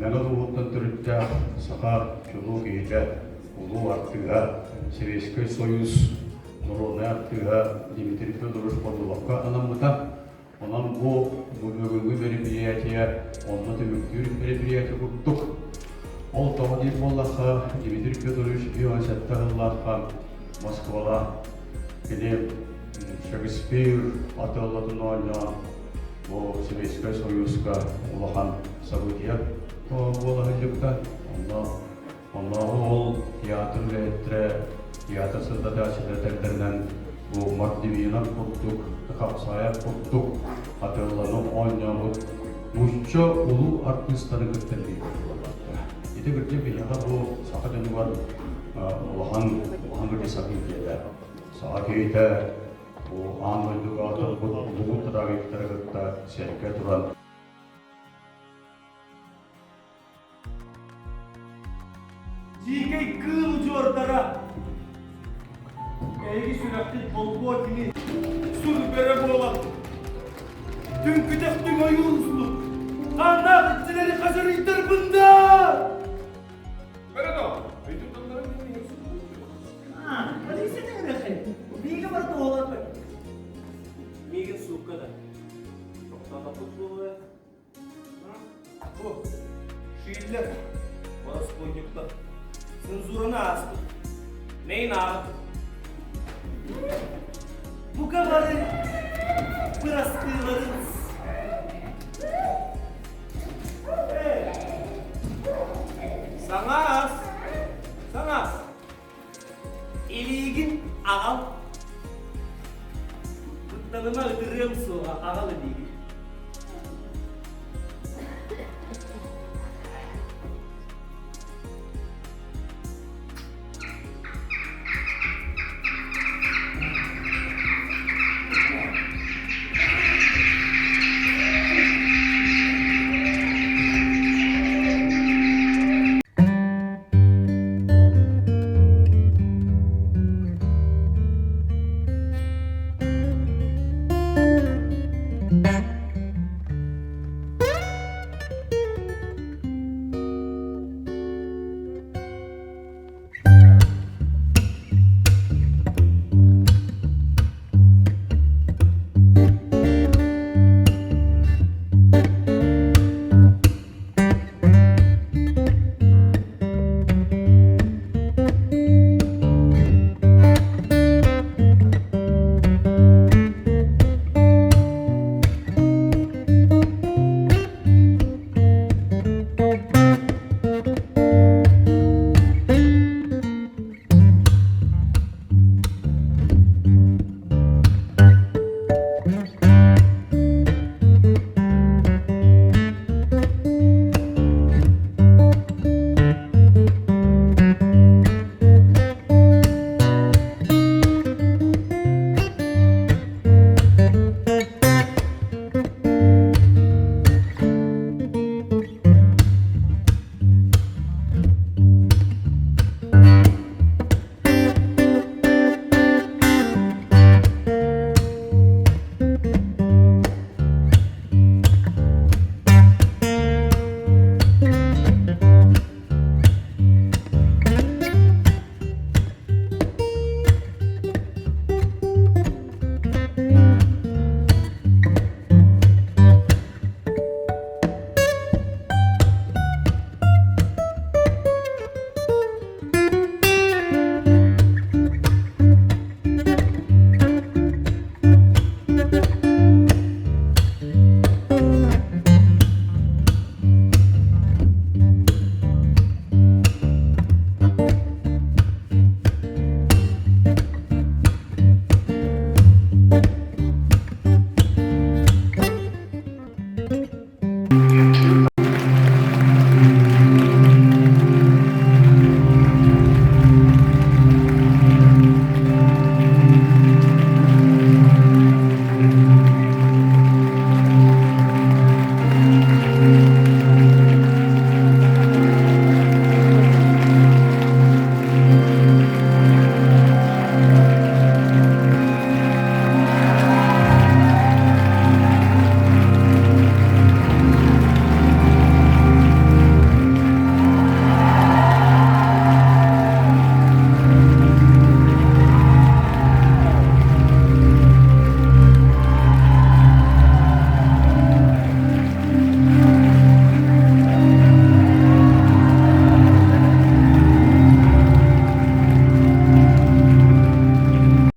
Мэҥэ улууһуттан төрүттээх саха чулуу киһитэ, улуу артыыһа, Сэбиэскэй Сойуус норуодунай артыыһа Дмитрий Федорович Бордуловка анаммыта. Онон бу бүгүҥҥү мероприятие онно түмүктүүр мероприятие курдук. Ол тоҕо диир буоллахха, Дмитрий Федорович 57 сыллаахха Москваҕа кини Шекспир атыыллатын оонньоон бу Сэбиэскэй Сойууска улахан событие буола сылдьыбыта. Онно Оннооҕу ол театр үлэһиттэрэ, театр сырдатааччылара этэллэринэн бу Мордвинов курдук, Хапсаев курдук атыылланы оонньообут нуучча улуу артыыстары кытта бииргэ буолаллар. Ити кырдьык биһиэхэ бу саха дьонугар улахан улахан кырдьык событие Саха киһитэ бу аан дойдуга турбут улуу трагиктары кытта сэргэ туран Дьиикэй кыыл удьуордара! Эһиги сүрэххит болгуо кини сур бөрө буолан, түҥкүтэх түҥ ойуун устун, хааннаах иччилэри хачарыйтарбын да! Бөрө өйдүн тылларын Биигэ барыта оҕолор Миигин суукка да тохтоотохпут буолуо Бу Шиллер ороспуонньуктар цензураны ааспыт. Мэйин ааҕыт. Бука бары бырастыыларын Саҥаас! Саҥаас! Илиигин аҕал. Куттаныма ытырыам суоҕа аҕал илиигин.